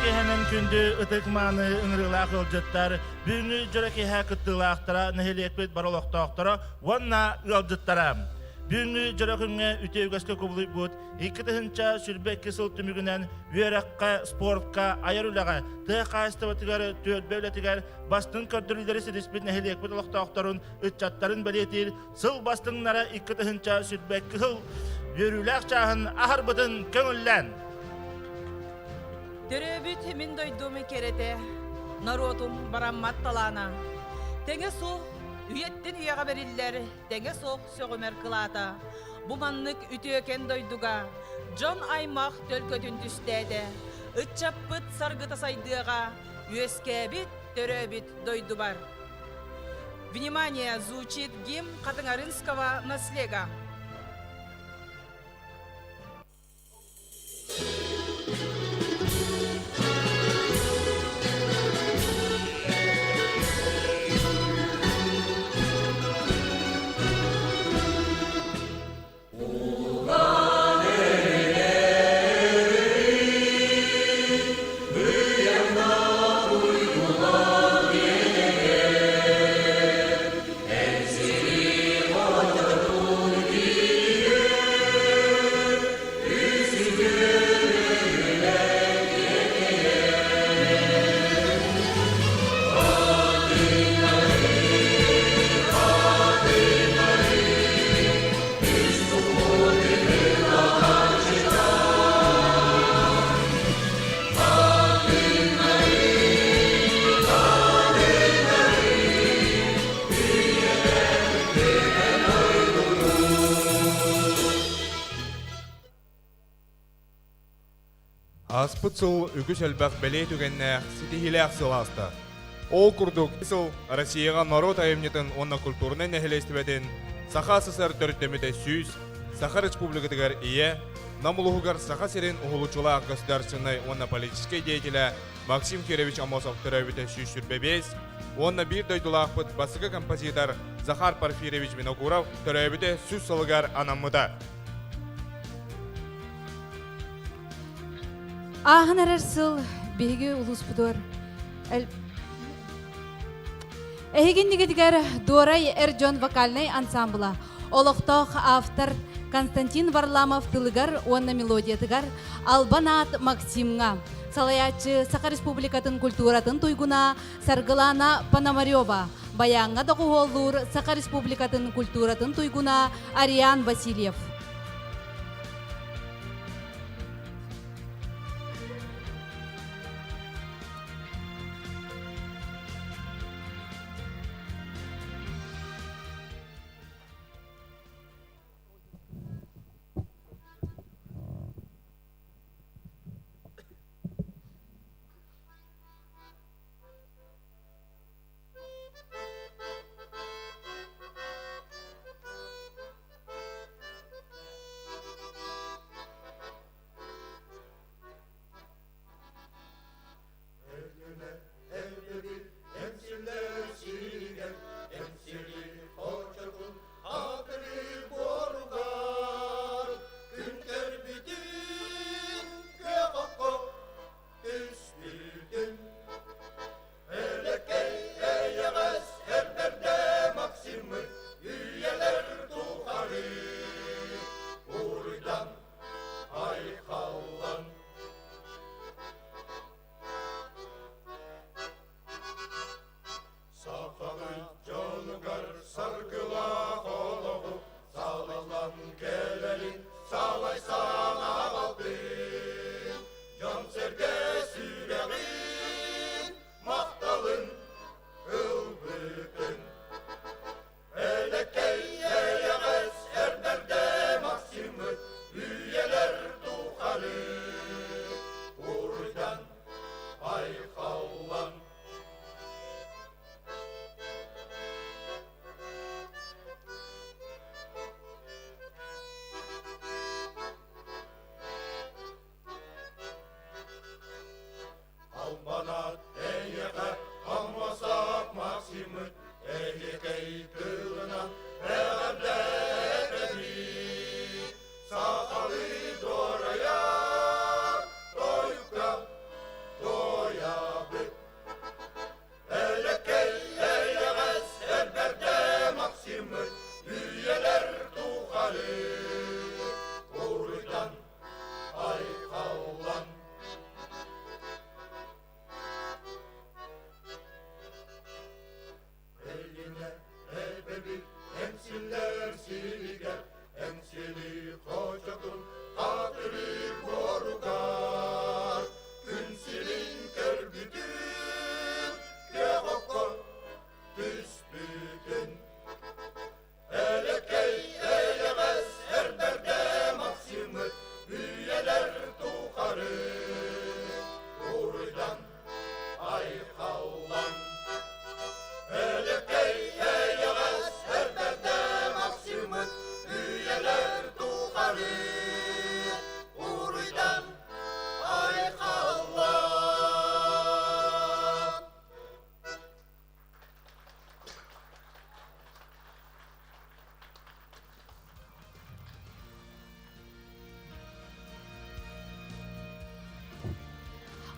киэһэнэн күндү ытык-мааны ыҥырыылаах ыалдьыттар, бүгүҥҥү дьоро киэһэ кыттыылаахтара, нэһилиэкпит бар олохтоохторо уонна ыалдьыттара. Бүгүҥҥү дьоро күҥҥэ үтүө үгэскэ кубулуйбут 2022 сыл түмүгүнэн үөрэххэ, спортка, айар үлэҕэ, тыа хаһаайыстыбатыгар, түөлбэ үлэтигэр бастыҥ көрдөрүүлэри ситиспит нэһилиэкпит олохтоохторун, ыччаттарын бэлиэтиир Сыл бастыҥнара 2022 сыл үөрүүлээх чааһын аһарбытын көҥүллээн. Төрөөбүт мин дойдум кэрэтэ, норуотум бараммат талаана. Тэҥэ суох үйэттэн үйэҕэ бэриллэр тэҥэ суох сөҕүмэр кылаата. Бу маннык үтүөкэн дойдуга дьон аймах төлкөтүн түстээтэ. Ыччаппыт саргыта сайдыаҕа, үөскээбит, төрөөбүт дойдубар. Внимание, звучит гимн Хатыҥарынского наслега. Ааспыт сыл үгүс элбэх бэлиэ түгэннээх, ситиһиилээх сыл ааста. Ол курдук, сыл Россияҕа норуот айымньытын уонна культурнай нэһилиэстибэтин Саха СССР төрүттэммитэ 100, Саха Республикатыгар Ийэ, Нам улууһугар Саха сирин уһулуччулаах государственнай уонна политическай деятелэ Максим Кирович Аммосов төрөөбүтэ 125 уонна биир дойдулаахпыт бастакы композитор Захар Порфирьевич Винокуров төрөөбүтэ 100 сылыгар анаммыта. Ааһан эрэр сыл биһиги улууспутугар Эһигин нигитигэр Дуорай эр дьон вокальнай ансамбла олохтоох автор Константин Варламов тылыгар уонна мелодиятыгар Албан аат Максимҥа, салайааччы Саха Республикатын культуратын туйгуна Саргылана Пономарева, баяҥҥа доҕуһуоллуур Саха Республикатын культуратын туйгуна Ариан Васильев.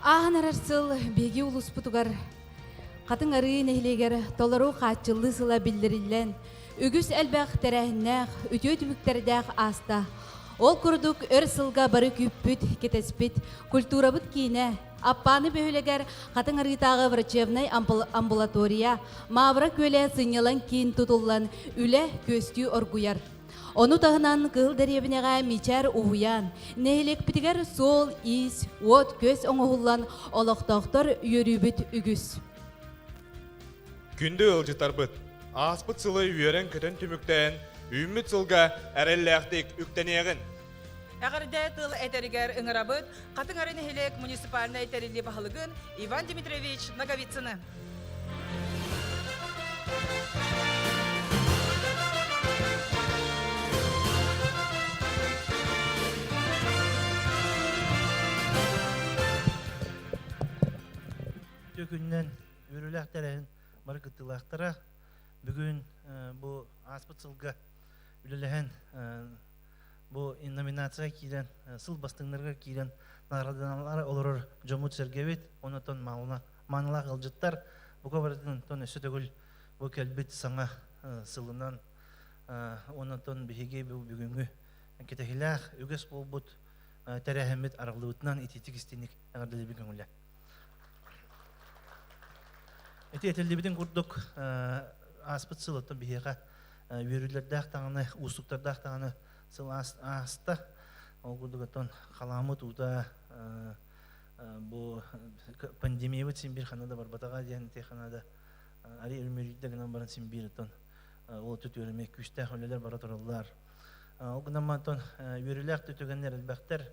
Ааһан эрэр сыл биһиги улууспутугар Хатыҥ Арыы нэһилиэгэр толору хааччыллыы сыла биллэриллэн, үгүс элбэх тэрээһиннээх, үтүө түмүктэрдээх ааста. Ол курдук өр сылга бары күүппүт, кэтэспит культурабыт киинэ, Аппааны бөһүөлэгэр Хатыҥ Арыытааҕы врачебнай амбулатория, Мавра күөлэ сынньалаҥ киин тутуллан үлэ күөстүү оргуйар. Ону таһынан Кыһыл дэриэбинэҕэ Мичээр уһуйаан, нэһилиэкпитигэр суол-иис, уот-күөс оҥоһуллан олохтоохтор үөрүүбүт үгүс. Күндү ыалдьыттарбыт, ааспыт сылы үөрэн-көтөн түмүктээн, үүммүт сылга эрэллээхтик үктэниэҕин! Эҕэрдэ тыл этэригэр ыҥырабыт Хатыҥ Ары нэһилиэк муниципальнай тэриллии баһылыгын Иван Дмитриевич Ноговицыны. Үтүө күнүнэн үөрүүлээх тэрээһин бары кыттыылаахтара. Бүгүн бу ааспыт сылга үлэлэһэн бу номинация киирэн сыл бастыҥнарыгар киирэн наҕарааданалар олорор дьоммут-сэргэбит, онтон маанылаах ыалдьыттар бука барытын өссө төгүл бу кэлбит саҥа сылынан онтон биһиги бүгүҥҥү кэтэһилээх үгэс буолбут тэрээһиммит арыллыбытынан итиитик истиҥник эҕэрдэлиибин көҥүлэ. Ити этиллибитин курдук ааспыт сыл оттон биһиэхэ үөрүүлэрдээх даҕаны, уустуктардаах даҕаны сыл ааста. Ол курдук оттон халааммыт уута бу пандемиябыт син биир ханна да барбатаҕа диэн ити ханна да арый өрүмүрүйдэ гынан баран син биир оттон ол түтүөрүмэ күүстээх үлэлэр бара тураллар. Ол гынан оттон үөрүүлээх түгэннэр элбэхтэр.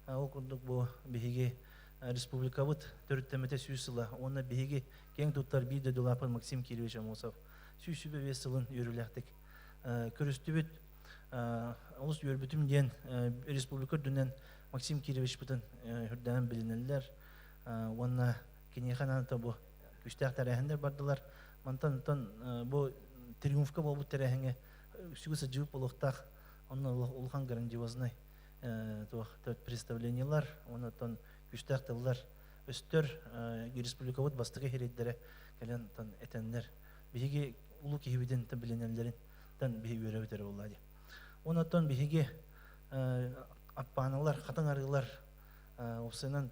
Ол курдук бу биһиги республикабыт төрүттэммитэ 100 сыла уонна биһиги киэҥ туттар биир дойдулаахпыт Максим Кирович Аммосов 125 сылын үөрүүлээхтик көрүстүбүт. Олус үөрбүтүм диэн республика үрдүнэн Максим Кировичпытын үрдээн билинэллэр уонна киниэхэ анаан бу күүстээх тэрээһиннэр бардылар. Мантан онтон бу триумфка буолбут тэрээһиҥҥэ үксүгү сылдьыбыт буолуохтаах. Онно улахан грандиознай туох представлениелар, онтон күүстээх тыллар өстөр республикабыт бастакы сирэйдэрэ кэлэн этэннэр биһиги улуу киһибитин билинэллэрин биһи үөрэбит эрэ буолла дии. Онтон биһиги аппааналар, хатыҥ арыылар уопсайынан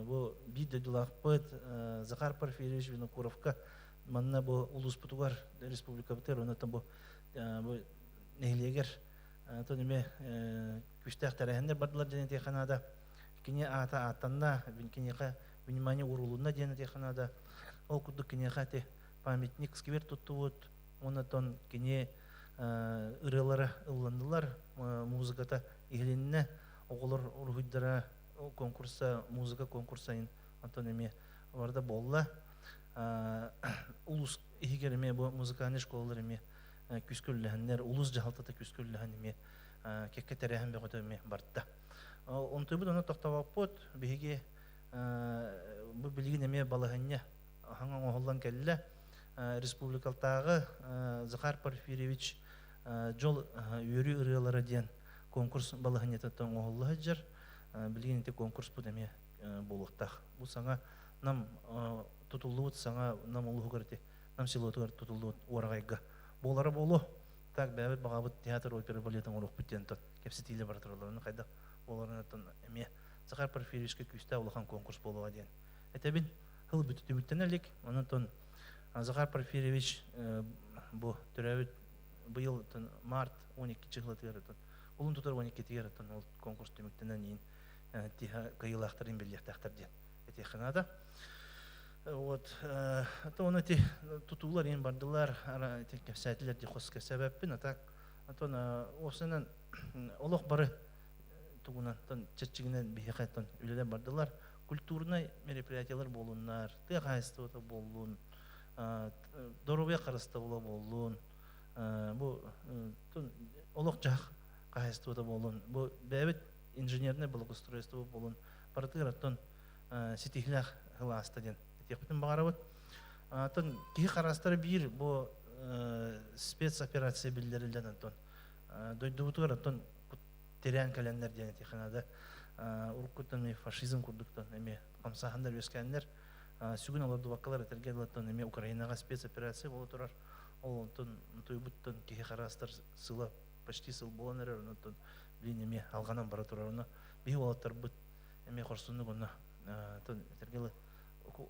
бу биир дойдулаахпыт Захар Порфирьевич Винокуровка манна бу улууспутугар республикабытыгар онтон бу бу нэһилиэгэр тон эмиэ күүстээх тэрээһиннэр бардылар диэн этиэххэ наада. Кини аата ааттанна, киниэхэ внимание уурулунна диэн этиэххэ наада. Ол курдук киниэхэ ити памятник сквер туттубут, онтон кини ырыалара ылланнылар, музыката иһилиннэ, оҕолор уруһуйдара конкурса, музыка конкурсайын онтон эмиэ барда буолла. Улус иһигэр эмиэ бу музыкальный школалар эмиэ күүскэ үллэһэннэр, улус дьаһалтата күүскэ үллэһэн эмиэ кэккэ тэрээһин бөҕөтө эмиэ барда. Онтуйбут ону тохтобоппут, биһиги бу билигин эмиэ балаһынньа хаҥа оҥоһуллан кэллэ. Республикалтааҕы Захар Порфирьевич дьол үөрүү ырыалара диэн конкурс балаһынньатыттан оҥоһулла сылдьар. Билигин ити конкурспут эмиэ буолуохтаах. Бу саҥа Нам тутуллубут саҥа Нам улууһугар ити Нам селотугар тутуллубут уораҕайга буолара буолуо. Так бэйэбит баҕабыт театр опера балетын оҥоруохпут диэн кэпсэтиилэр бара тураллар. Ону хайдах буоларын эмиэ Захар Порфирьевичка күүстээх улахан конкурс буолуоҕа диэн этэбин. Сыл бүтүттэн илик. Онон Захар Порфирьевич бу төрөөбүт быйыл март 12 чыһылатыгар улун тутар 12-тигэр ол конкурс түмүктэнэн иин тиһэ кыайыылаахтарын биллиэхтээхтэр диэн этиэххэ наада. Вот, то оны ити тутуулар иин бардылар, ити кэпсээтилэр ди хос кэпсээбэппин, а так антон уопсайынан олох бары тугунан чэччигинэн биһиэхэ үлэлэр бардылар. Культурнай мероприятиялар буолуннар, тыа хаһаайыстыбата буоллун, доруобуйа харыстабыла буоллун, бу олох-дьаһах хаһаайыстыбата буоллун, бу бэйэбит инженернэй благоустройство буоллун, барытыгар оттон ситиһилээх сыл ааста диэн этиэхпитин баҕарабыт. Оттон киһи хараастара биир бу спецоперация биллэриллэн оттон дойдубутугар оттон тирээн кэлэннэр диэн этиэххэ наада. Уруккуттан эмиэ фашизм курдуктан эмиэ хамсааһыннар үөскээннэр сүгүн олордубаккалар этэргэ дылыттан эмиэ Украинаҕа спецоперация буола турар. Ол онтон утуйбуттан киһи хараастар сыла почти сыл буолан эрэр, онтон билин эмиэ алҕанан бара турар. Онно биһи уолаттарбыт эмиэ хорсуннук онно этэргэ дылы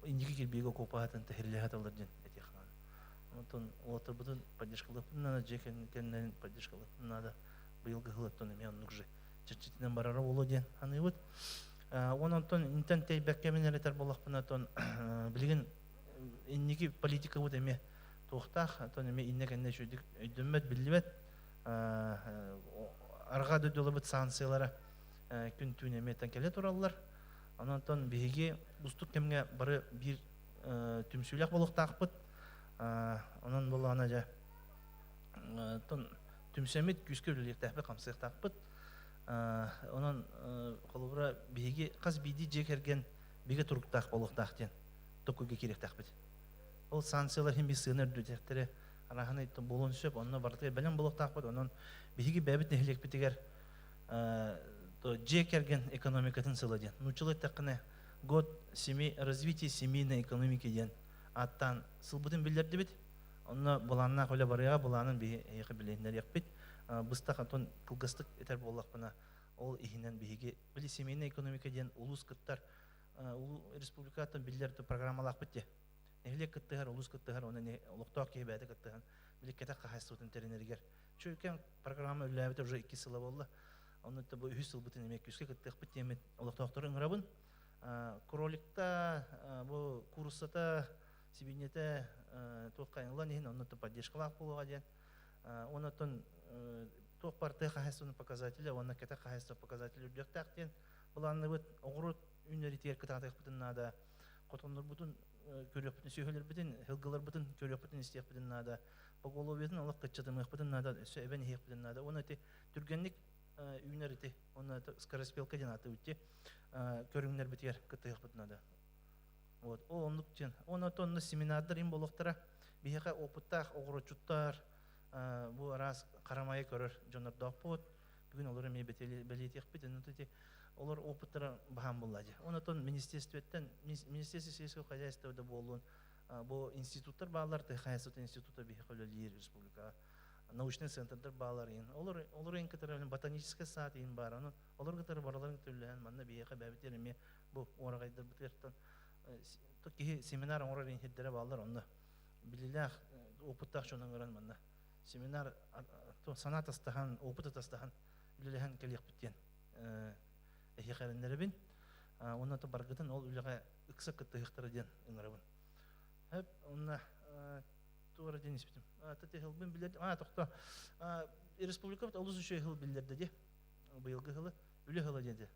инники кирбиигэ окуопаһатын тэһирилэһэ аталлар диэн этиэх наада. Онтон уолаттарбытын поддержкалыахпытын наада, дьиэ кэргэннэрин поддержкалыахпытын наада. Быйылгы сылыттан эмиэ оннук же чэрчитинэн барара буолуо диэн саныыбыт. Уон онтон интэн тэйбэккэ мин эрэтэр буоллахпына, тон билигин инники политикабыт эмиэ туохтаах, тон эмиэ иннэ-кэннэ үчүгдүк өйдөммөт, биллибэт. Арҕаа дойдуларбыт санкциялара күн-түүн эмиэ кэлэ тураллар. Онон биһиги устук кэмҥэ бары биир түмсүүлээх буолуохтаахпыт. Онон буоллаҕына дьэ түмсэммит күүскэ үлэлиэхтээхпит, хамсыахтаахпыт. Онон холобура биһиги хас биирдии дьиэ кэргэн бигэ туруктаах буолуохтаах диэн токуйга киириэхтээхпит. Ол санкциялар иһин биир сыана үрдүтэхтэрэ арааһынай буолуон сөп, онно барытыгар бэлэм буолуохтаахпыт. Онон биһиги бэйэбит нэһилиэкпитигэр дьиэ кэргэн экономикатын сыла диэн. Нууччалыы эттэххинэ, год семи развития семейной экономики диэн ааттаан сылбытын биллэрдибит. Онно былааннаах үлэ барыаҕа, былаанын биһи эһиэхэ билиһиннэриэхпит. Быстах онтон кылгастык этэр буоллахпына, ол иһинэн биһиги били семейная экономика диэн улуус кыттар республикаттан биллэр программалаахпыт дии. Нэһилиэк кыттыһар, улуус кыттыһар, уонна олохтоох киһи бэйэтэ кыттыһан били кэтэх хаһаайыстыбатын тэринэригэр Чүкэн программа үлэлээбитэ уже икки сыла буолла. Онно бу үһүс сылбытын эмиэ күүскэ кыттыахпыт диэммит олохтоохтору ыҥырабын. Кроликта, бу кууруссата, сибиинньэтэ туох хайыллан иһин онно поддержкалаах буолуоҕа диэн. Оннотон туох бар тыа хаһаайыстыбатын показателя уонна кэтэх хаһаайыстыба показателя үрдүөхтээх диэн былаанныбыт. Оҕуруот үүннэриитигэр кытаатыахпытын наада. Хотоннорбутун көрүөхпүтүн, сүөһүлэрбитин, сылгыларбытын көрүөхпүтүн, истиэхпитин наада. Поголовьетын олох кыччатымыахпытын наада, өссө эбэн иһиэхпитин наада. Уонна ити түргэнник үүнэр ити, уонна скороспелка диэн ааты ити көрүҥнэрбитигэр кыттыһыахпытын наада. Вот, ол оннук диэн. Уонна онно семинардар им буолуохтара. Биһиэхэ опыттаах оҕуроччуттар, бу араас харамайы көрөр дьоннордоохпут. Бүгүн олор эмиэ бэлиэтиэхпит. Онно ити олор опыттара баһаам буолла дии. Онотон министерствоттан, Министерство сельского хозяйства да буоллун, бу институттар бааллар, тыа хаһаайыстыбатын института биһиэхэ үлэлиир республикаҕа. Научный центрдар бааллар иин. Олор олор иин кытары ботаническай саад иин баар. Онон олор кытары барыларын кытары манна биһиэхэ бэбитер эмиэ бу уораҕайдарбытыгар киһи семинар оҥорор иин сирдэрэ бааллар онно билилээх опыттаах дьон ыҥыран манна семинар санаа тастаһан, опыт атастаһан үлэлэһэн кэлиэхпит диэн эһиэхэ эрэннэрэбин. Уонна баргытын ол үлэҕэ ыкса кыттыһыахтара диэн ыҥырабын. Хөп, онно туора диэн испитим. Тэтиһылбын билэр, а тохто. Республикабыт олус үчүгэй сыл биллэрдэ дии. Быйылгы сылы үлэ сыла диэти.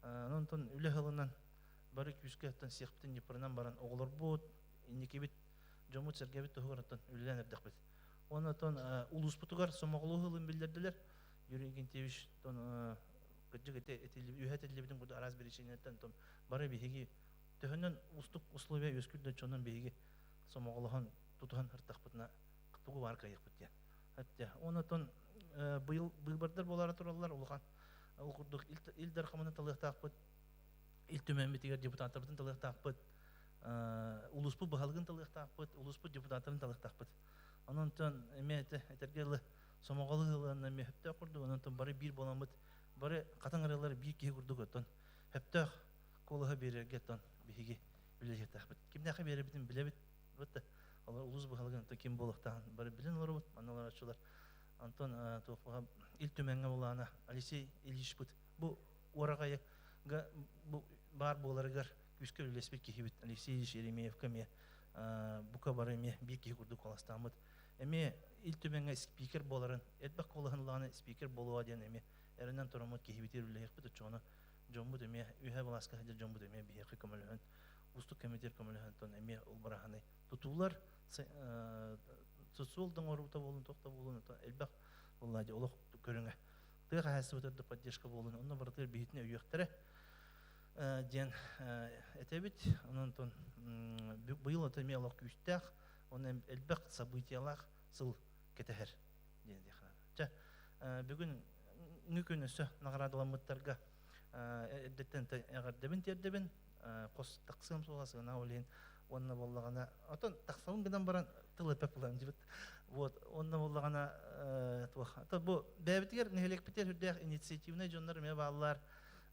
Онтон үлэ сылынан бары күүскэ оттон сиэхпитин ньыппарынан баран оҕолорбут, инникибит, дьоммут-сэргэбит туһугар оттон үлэлээн эрдэхпит. Уонна оттон улууспутугар сомоҕолуу сылын биллэрдилэр. Юрий Иннокентьевич кырдьык үһэ этиллибитин курдук араас биричиинэттэн бары биһиги төһөнөн уустук условия үөскүүр да дьонун биһиги сомоҕолоһон тутуһан ыртахпытына тугу баар кыайыахпыт диэн. Эттэ. Онотон быйыл быыбардар буолара тураллар улахан ол курдук Ил Дархаманы талыахтаахпыт, Ил Түмэммитигэр депутаттарбытын талыахтаахпыт, улууспут баһылыгын талыахтаахпыт, улууспут депутаттарын талыахтаахпыт. Онон эмиэ этэргэ дылы сомоҕолуу ылыанна эмиэ сөптөөх курдук, онон бары биир буоламмыт, бары хатыҥ арыылар биир киһи курдук оттон сөптөөх куолаһы биэрэргэ оттон биһиги үлэлиэхтээхпит. Кимнээхэ биэрэрбитин билэбит. Вот олор улуус баһылыгын оттон ким буолуохтааҕын бары билэн олоробут, манна олорооччулар. Онтон туох Ил Түмэҥҥэ булаана Алексей Ильичпыт бу уораҕайга бу баар буоларыгар күүскэ үлэлэспит киһибит Алексей Ильич Еремеевка эмиэ бука бары эмиэ биир киһи курдук куоластааммыт. Эмиэ Ил Түмэҥҥэ спикер буоларын, элбэх куолаһын спикер буолуо диэн эмиэ эрэнэн тураммыт киһибитигэр үлэлэһиэхпит оччоҕуна дьоммут эмиэ үөһэ былааска сылдьар дьоммут эмиэ биһиэхэ көмөлөһөн уустук кэмитиэр көмөлөһөн тон эмиэ ол бараһаны тутуулар социал да оҥоруута буолун туох да буолун элбэх буолла олох көрүҥэ тыа хаһаайыстыбатыгар да поддержка буолун онно барытыгар биһитин өйүөхтэрэ диэн этэбит онон быйыл ото эмиэ олох күүстээх уонна элбэх событиялаах сыл кэтэһэр диэн диэххэ чэ бүгүн күн өссө наҕараадаламмыттарга. Эрдэттэн эҕэрдэбин тиэрдэбин. Хос тахсыам суоҕа сыана ол иһин уонна буоллаҕына отон тахсабын гынан баран тыл эппэт буолан дьибит. Вот уонна буоллаҕына туох бу бэйэбитигэр нэһилиэкпитигэр үрдээх инициативнай дьоннор эмиэ бааллар.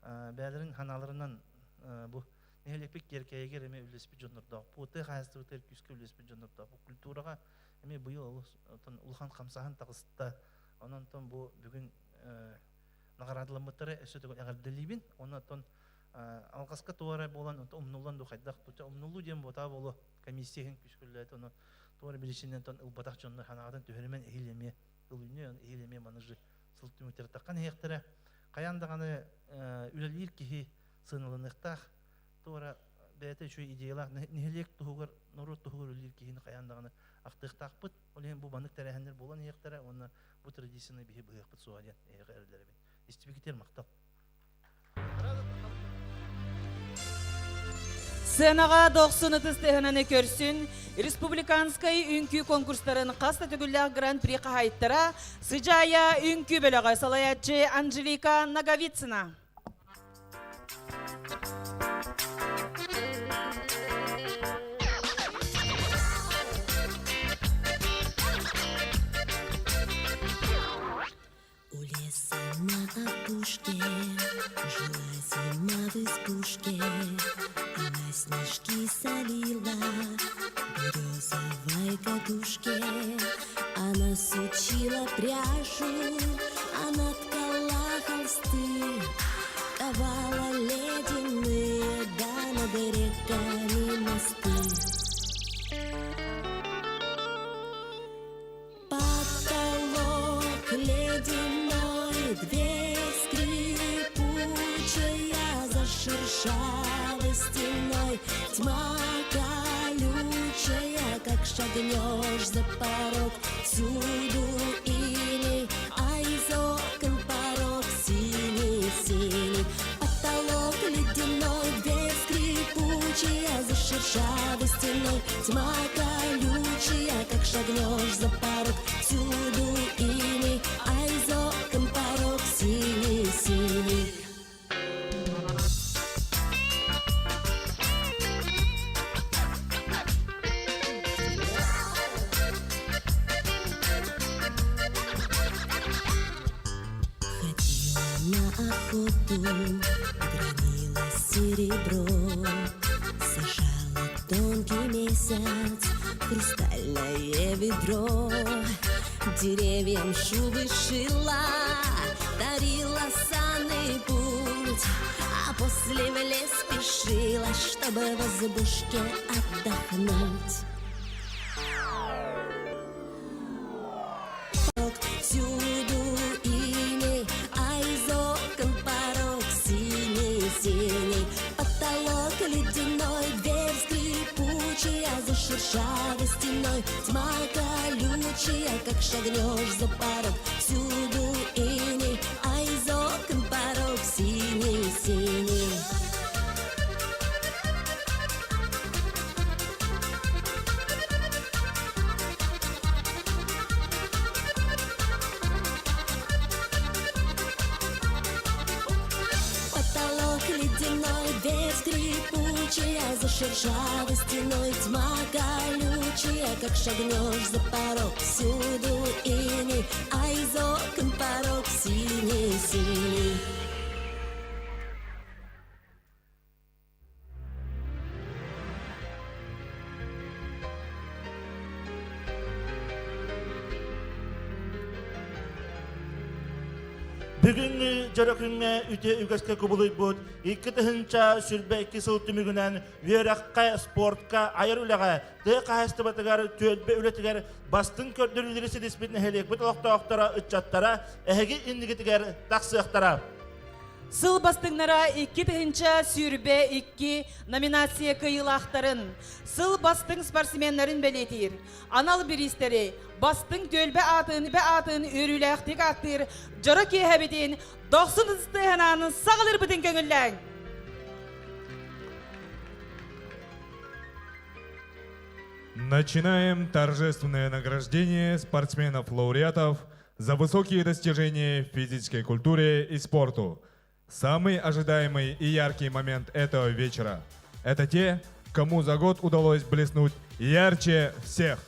Бэйэлэрин ханааларынан бу нэһилиэкпит киэркэйигэр эмиэ үлэлэспит дьоннордоохпут, тыа хаһаайыстыбатыгар күүскэ үлэлэспит дьоннордоохпут. Культураҕа эмиэ быйыл олус улахан хамсааһын таҕыста. Онон бу бүгүн наҕараадаламмыттары өссө төгүл эҕэрдэлиибин. Уонна оттон алҕаска туора буолан умнуллан дуу хайдах умнуллуу диэн буотаа буолуо комиссия иһин күүскүллээт ону туора билисинэн ылбатах дьоннор ханаҕатын түһэримэн эһиил эмиэ ылынньу эһиил эмиэ маны же сыл түмүктэр таххан иһиэхтэрэ хайаан даҕаны үлэлиир киһи сыаналаныахтаах туора бэйэтэ үчүгэй идеялаах нэһилиэк туһугар норуот туһугар үлэлиир киһини хайаан даҕаны ахтыахтаахпыт ол иһин бу маннык тэрээһиннэр буолан иһиэхтэрэ уонна бу традицияны биһи быһыахпыт суоҕа диэн эһиэхэ эрэллэрэбин истибикитигэр махтал. Сценаҕа дохсун ытыс тыаһынан көрсүн республиканскай үҥкүү конкурстарын хас да төгүллээх гран-при хаһаайыттара Сыдьаайа үҥкүү бөлөҕө салайааччы Анжелика Наговицына. У леса на опушке Жила зима в избушке. Она снежки солила Березовой катушке. Она сучила пряжу, Она ткала холсты, Ковала ледяные, да над реками мосты. Потолок ледяной, дверь скрипучая за шершавой стеной. Тьма колючая, как шагнешь за порог, всюду иней, а из окон порог синий-синий. Потолок ледяной, дверь скрипучая за шершавой стеной. Тьма колючая, как шагнешь за порог, всюду иней, а из окон порог синий-синий. Ходила на охоту, гранила серебро, Сажала тонкий месяц в хрустальное ведро. Деревьям шубы шила, дарила санный путь, А после в лес спешила, чтобы в избушке отдохнуть. Всюду иней, а из окон порог синий-синий. Потолок ледяной, дверь скрипучая за шершавой стеной. Тьма колючая, как шагнешь за порог. Всюду иней, а из окон порог синий-синий. Потолок ледяной, дверь скрипучая за шершавой стеной. Тьма колючая, как шагнешь за порог. Всюду иней, а из окон порог синий-синий. Бүгүҥҥү дьоро күҥҥэ үтүө үгэскэ кубулуйбут 2022 сыл түмүгүнэн үөрэххэ, спортка, айар үлэҕэ, тыа хаһаайыстыбатыгар, түөлбэ үлэтигэр бастыҥ көрдөрүүлэри ситиспит нэһилиэкпит олохтоохторо, ыччаттара эһиги иннигитигэр тахсыахтара. Сыл бастыҥнара 2022 номинация кыайыылаахтарын, сыл бастыҥ спортсменнарын бэлиэтиир. Анал бириистэри бастыҥ түөлбэ аатын, бэ аатын үөрүүлээхтик ааттыыр дьоро киэһэбитин дохсун ыстыаһынаан саҕалыырбытын көҥүллээҥ! Начинаем торжественное награждение спортсменов-лауреатов за высокие достижения в физической культуре и спорту. Самый ожидаемый и яркий момент этого вечера – это те, кому за год удалось блеснуть ярче всех.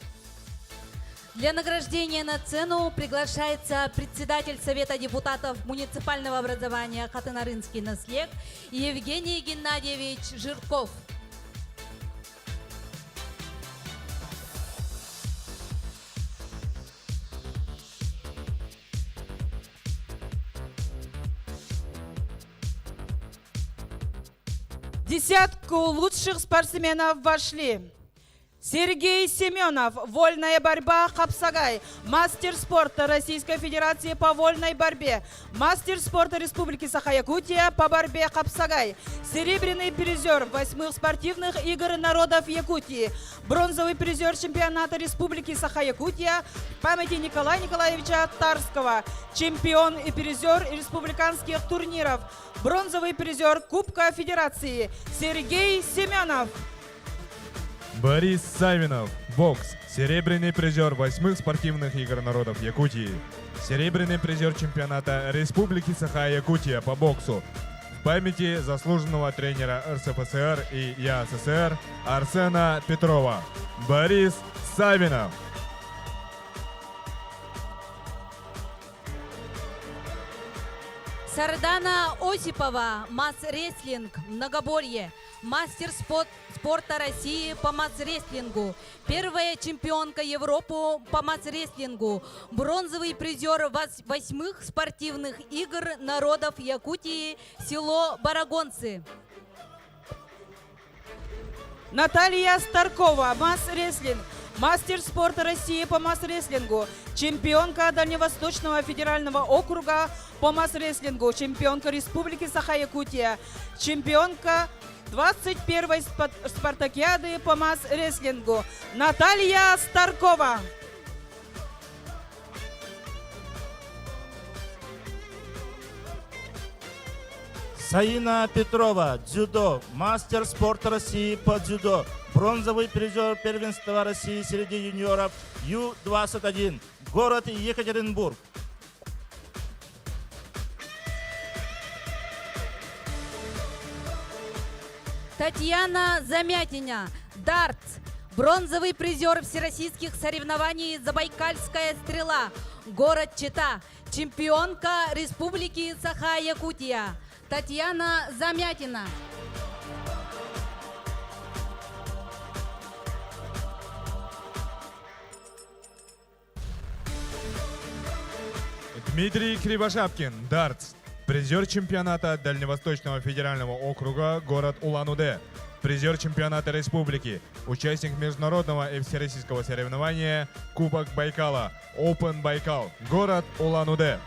Для награждения на сцену приглашается председатель Совета депутатов муниципального образования Хатын-Арыынский нэһилиэк Евгений Геннадьевич Жирков. Десятку лучших спортсменов вошли Сергей Семенов, вольная борьба хапсагай, мастер спорта Российской Федерации по вольной борьбе, мастер спорта Республики Саха-Якутия по борьбе хапсагай, серебряный призер восьмых спортивных игр народов Якутии, бронзовый призер чемпионата Республики Саха-Якутия в памяти Николая Николаевича Тарского, чемпион и призер республиканских турниров, бронзовый призер Кубка Федерации Сергей Семенов. Борис Савинов, бокс, серебряный призер восьмых спортивных игр народов Якутии, серебряный призер чемпионата Республики Саха-Якутия по боксу, в памяти заслуженного тренера РСФСР и ЯССР Арсена Петрова. Борис Савинов. Сардана Осипова, мас-рестлинг, многоборье, мастер спорта России по мас-рестлингу, первая чемпионка Европы по мас-рестлингу, бронзовый призер восьмых спортивных игр народов Якутии, село Борогонцы. Наталья Старкова, мас-рестлинг, мастер спорта России по мас-рестлингу, чемпионка Дальневосточного федерального округа по мас-рестлингу, чемпионка Республики Саха-Якутия, чемпионка 21-й спартакиады по мас-рестлингу Наталья Старкова. Саина Петрова, дзюдо, мастер спорта России по дзюдо, бронзовый призер первенства России среди юниоров Ю-21, город Екатеринбург. Татьяна Замятина, дартс, бронзовый призер всероссийских соревнований «Забайкальская стрела», город Чита, чемпионка Республики Саха-Якутия. Татьяна Замятина. Дмитрий Кривошапкин, дартс, призер чемпионата Дальневосточного федерального округа, город Улан-Удэ, призер чемпионата республики, участник международного и всероссийского соревнования Кубок Байкала, Open Байкал, город Улан-Удэ.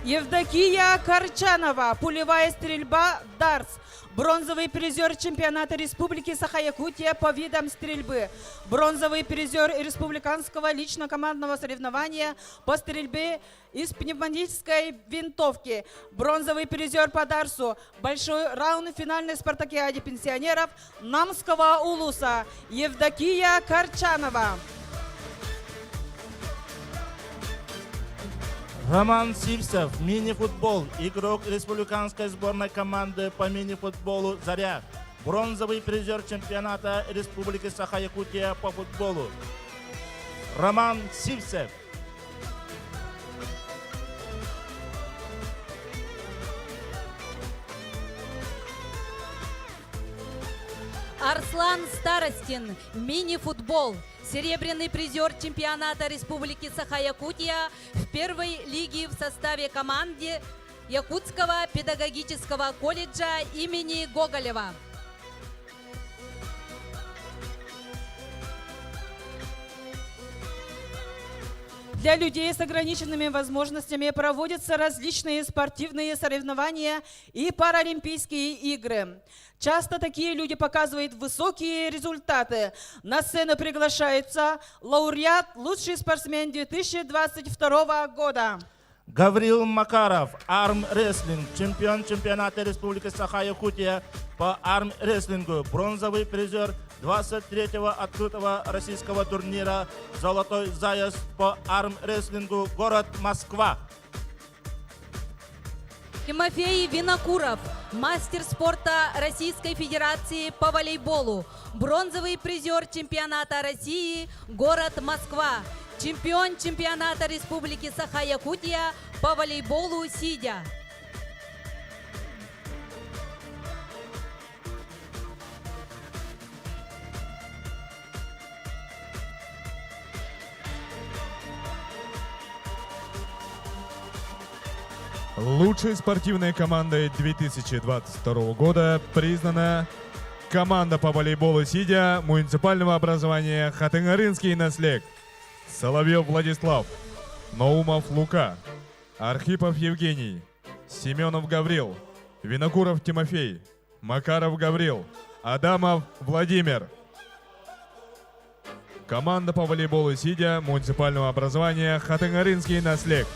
Евдокия Корчанова, пулевая стрельба «Дартс», бронзовый призер чемпионата Республики Саха-Якутия по видам стрельбы, бронзовый призер республиканского лично-командного соревнования по стрельбе из пневматической винтовки, бронзовый призер по дартсу, большой раунд финальной спартакиаде пенсионеров Намского улуса Евдокия Корчанова. Роман Сивцев, мини-футбол, игрок республиканской сборной команды по мини-футболу «Заря», бронзовый призер чемпионата Республики Саха-Якутия по футболу. Роман Сивцев. Арслан Старостин, мини-футбол, серебряный призер чемпионата Республики Саха-Якутия в первой лиге в составе команды Якутского педагогического колледжа имени Гоголева. Для людей с ограниченными возможностями проводятся различные спортивные соревнования и паралимпийские игры. Часто такие люди показывают высокие результаты. На сцену приглашается лауреат «Лучший спортсмен 2022 года». Гаврил Макаров, арм-рестлинг, чемпион чемпионата Республики Саха-Якутия. по армрестлингу, бронзовый призер 23-го открытого российского турнира «Золотой заезд» по армрестлингу, город Москва. Тимофей Винокуров, мастер спорта Российской Федерации по волейболу, бронзовый призер чемпионата России, город Москва, чемпион чемпионата Республики Саха-Якутия по волейболу сидя. Лучшей спортивной командой 2022 года признана команда по волейболу сидя муниципального образования Хатынгарынский наслег. Соловьев Владислав, Наумов Лука, Архипов Евгений, Семенов Гаврил, Винокуров Тимофей, Макаров Гаврил, Адамов Владимир. Команда по волейболу сидя муниципального образования Хатынгаринский наслег.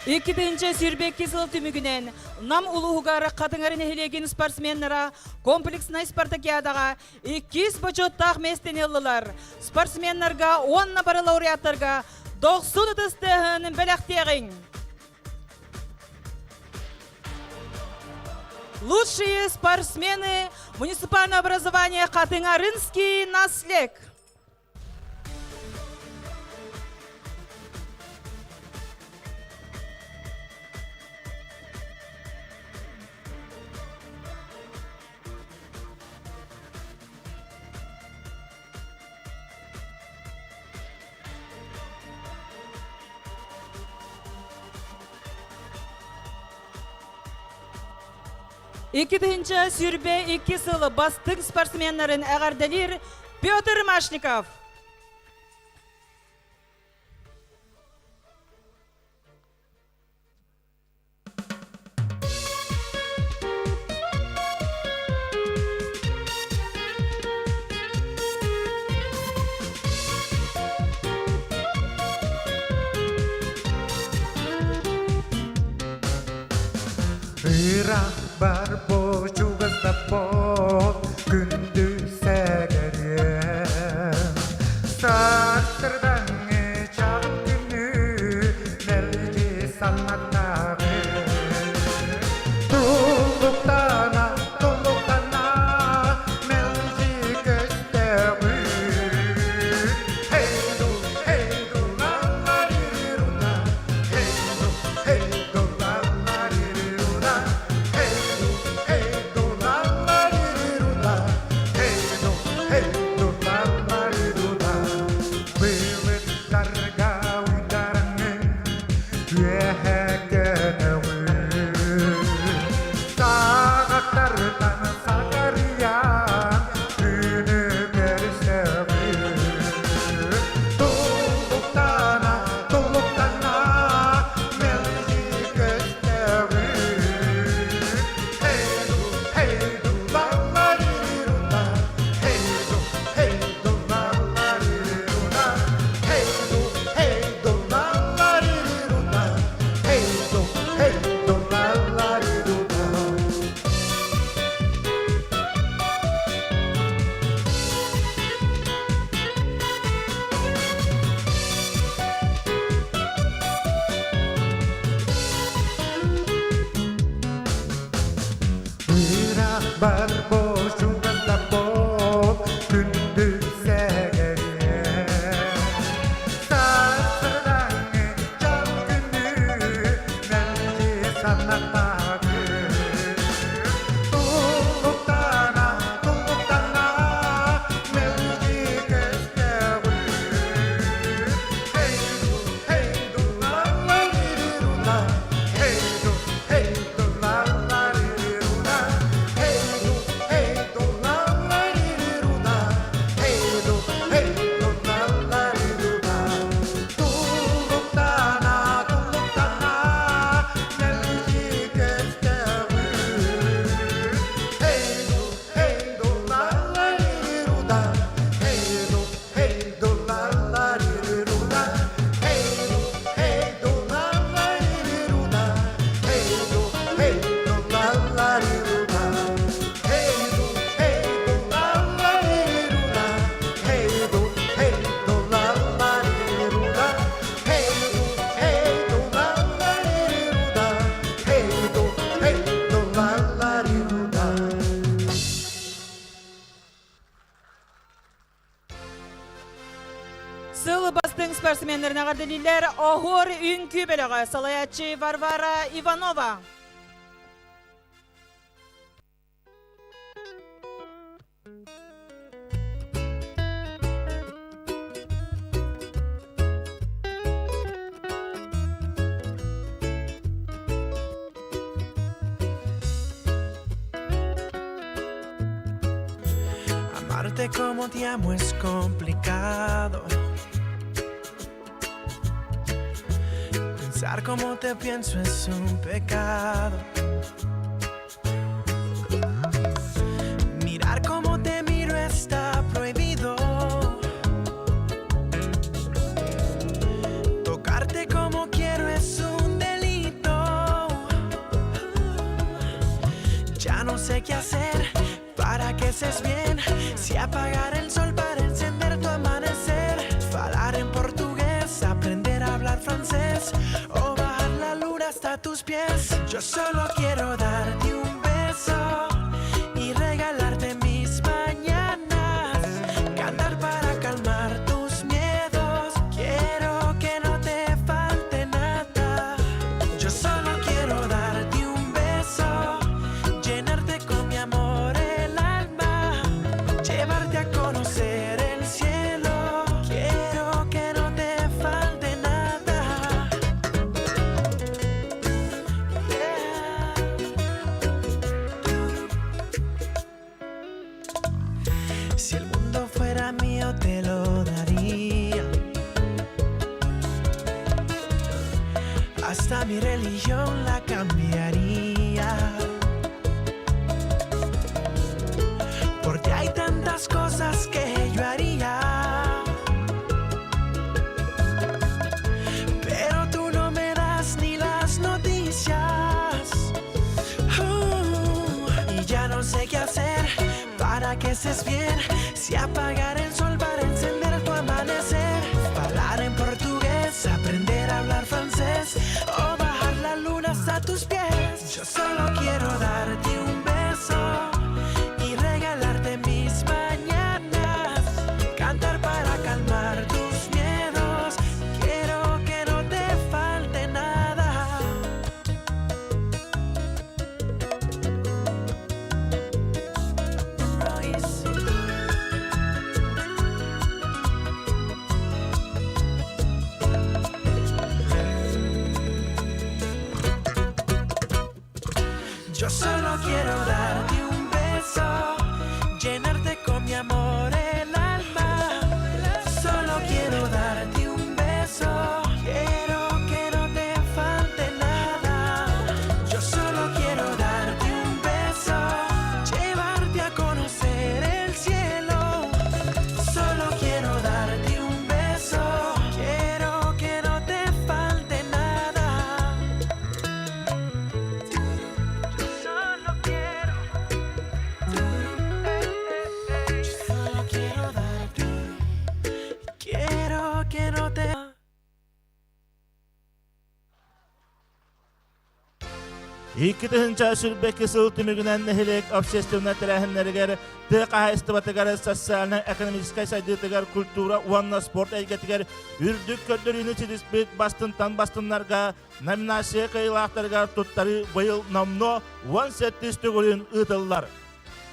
Иккитинче сүүрбэкки сыл түмүгүнэн Нам улууһугар Хатыҥ Арыы нэһилиэгин спортсменнара комплекснай спартакиадаҕа иккис бочуоттаах миэстэни ыллылар. Спортсменнарга уонна бары лауреаттарга дохсун ытыс тыаһын бэлэхтиэҕиҥ. Лучшие спортсмены муниципального образования Хатыҥ-Арыынский наслег. 2022 сыл бастыҥ спортсменнарын эҕэрдэлиир Петр Машников. Ыраах бар чугас да буол, күндү сэгэриэм. Сарсырдаҥҥы чаҕыл күнү мэлдьи санатаҕын. Туллуктана, туллуктана мэлдьи көстөҕүн. Hey ду, hey ду, ла ла ри ри ру на. Hey ду, hey ду, ла ла ри ри ру на. Hey ду, hey ду, ла ла ри ри ру на. Hey ду, hey ду, ла ла ри ру на. Былыттарга уйдарыҥын үөһэ көтөҕүн. Саҕахтартан саҕарыйан күнү көрсөҕүн. Туллуктана, туллуктана мэлдьи көстөҕүн. Hey ду, hey ду, ла ла ри ри ру на. Hey ду, hey ду, ла ла ри ри ру на. Hey ду, hey ду, ла ла ри ри ру на. Hey ду, hey ду, ла ла ри ру на. Ыраах бар чугас да буол, күндү сэгэриэм. Сарсырдаҥҥы чаҕыл күнү мэлдьи санатаҕын. Туллуктана, туллуктана мэлдьи көстөҕүн. Hey ду, hey ду, ла Спортсменнарын эҕэрдэлииллэр Оһуор үҥкүү бөлөҕө салайааччы Варвара Иванова. Amarte como te amo es complicado. Pensar como te pienso es un pecado. Mirar como te miro está prohibido. Tocarte como quiero es un delito. Ya no sé qué hacer para que estés bien. Si apagar el sol para encender tu amanecer. Falar en portugués, aprender a hablar francés. O bajar la luna hasta tus pies. Yo solo quiero darte un beso y regalarte mis mañanas. Cantar para calmar tus miedos. Quiero que no te falte nada. Yo solo quiero darte un beso, llenarte con mi amor el alma, llevarte a conocer el cielo. Quiero que no te falte nada. Si el mundo fuera mío te lo daría. Hasta mi religión la cambiaría. Porque hay tantas cosas que yo haría. Pero tú no me das ni las noticias. Uh, y ya no sé qué hacer para que estés bien. Si apagar el sol para encender tu amanecer. Hablar en portugués, aprender a hablar francés. O bajar la luna hasta tus pies. Yo solo quiero darte un beso y regalarte mis mañanas. Cantar para calmar tus miedos. Quiero que no te falte nada. Yo solo quiero darte un beso, llenarte con mi amor el alma. Solo quiero darte un beso, quiero que no te falte nada. Yo solo quiero darte un beso, llevarte a conocer el cielo. Solo quiero darte un beso, quiero que no te falte nada. Yo solo quiero, yo solo quiero darte, quiero que no te. 2022 сыл түмүгүнэн нэһилиэк общественнай тэрээһиннэригэр тыа хаһаайыстыбатыгар социальнай-экономическай сайдыытыгар культура уонна спорт эйгэтигэр үрдүк көрдөрүүнү ситиспит бастынтан бастыннарга номинация кыайыылаахтарыгар туттарыы быйыл номнуо 17 төгүлүн ыытыллар.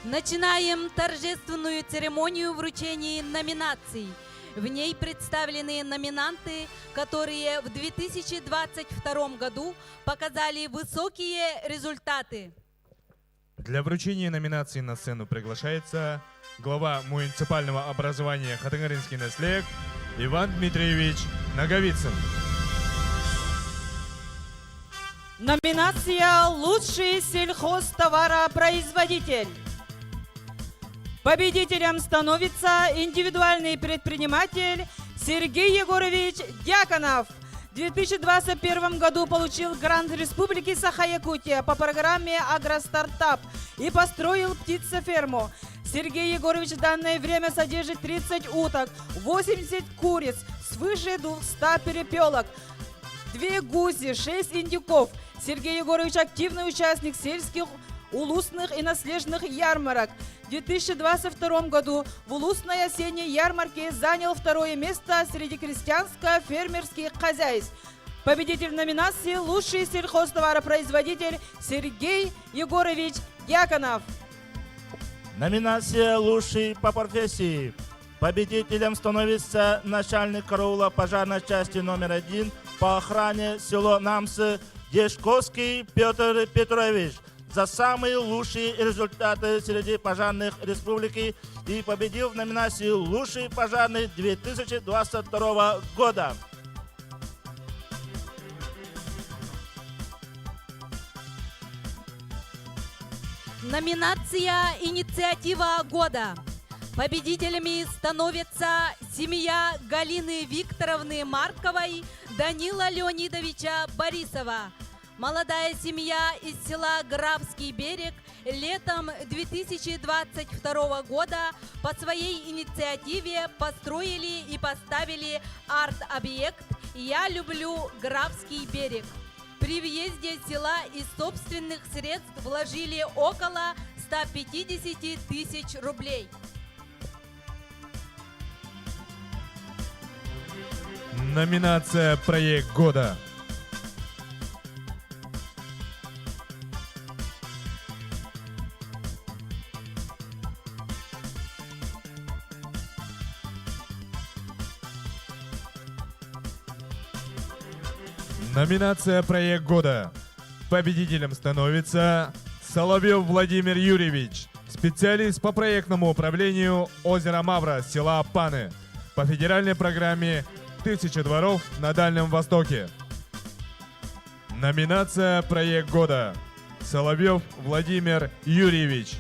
Начинаем торжественную церемонию вручения номинаций. В ней представлены номинанты, которые в 2022 году показали высокие результаты. Для вручения номинации на сцену приглашается глава муниципального образования Хатыҥ-Арыынский нэһилиэк Иван Дмитриевич Наговицын. Номинация «Лучший сельхозтоваропроизводитель». Победителем становится индивидуальный предприниматель Сергей Егорович Дьяконов. В 2021 году получил грант Республики Саха-Якутия по программе «Агростартап» и построил птицеферму. Сергей Егорович в данное время содержит 30 уток, 80 куриц, свыше 200 перепелок, две гуси, 6 индюков. Сергей Егорович активный участник сельских улусных и наслежных ярмарок. В 2022 году в Улусной осенней ярмарке занял второе место среди крестьянско-фермерских хозяйств. Победитель в номинации «Лучший сельхозтоваропроизводитель» Сергей Егорович Дьяконов. Номинация «Лучший по профессии». Победителем становится начальник караула пожарной части номер один по охране село Намсы Дешковский Петр Петрович за самые лучшие результаты среди пожарных республики и победил в номинации «Лучший пожарный 2022 года». Номинация «Инициатива года». Победителями становится семья Галины Викторовны Марковой, Данила Леонидовича Борисова. Молодая семья из села Графский берег летом 2022 года по своей инициативе построили и поставили арт-объект «Я люблю Графский берег». При въезде села из собственных средств вложили около 150 тысяч рублей. Номинация «Проект года». Номинация «Проект года». Победителем становится Соловьев Владимир Юрьевич, специалист по проектному управлению озера Мавра села Паны по федеральной программе «Тысяча дворов на Дальнем Востоке». Номинация «Проект года». Соловьев Владимир Юрьевич.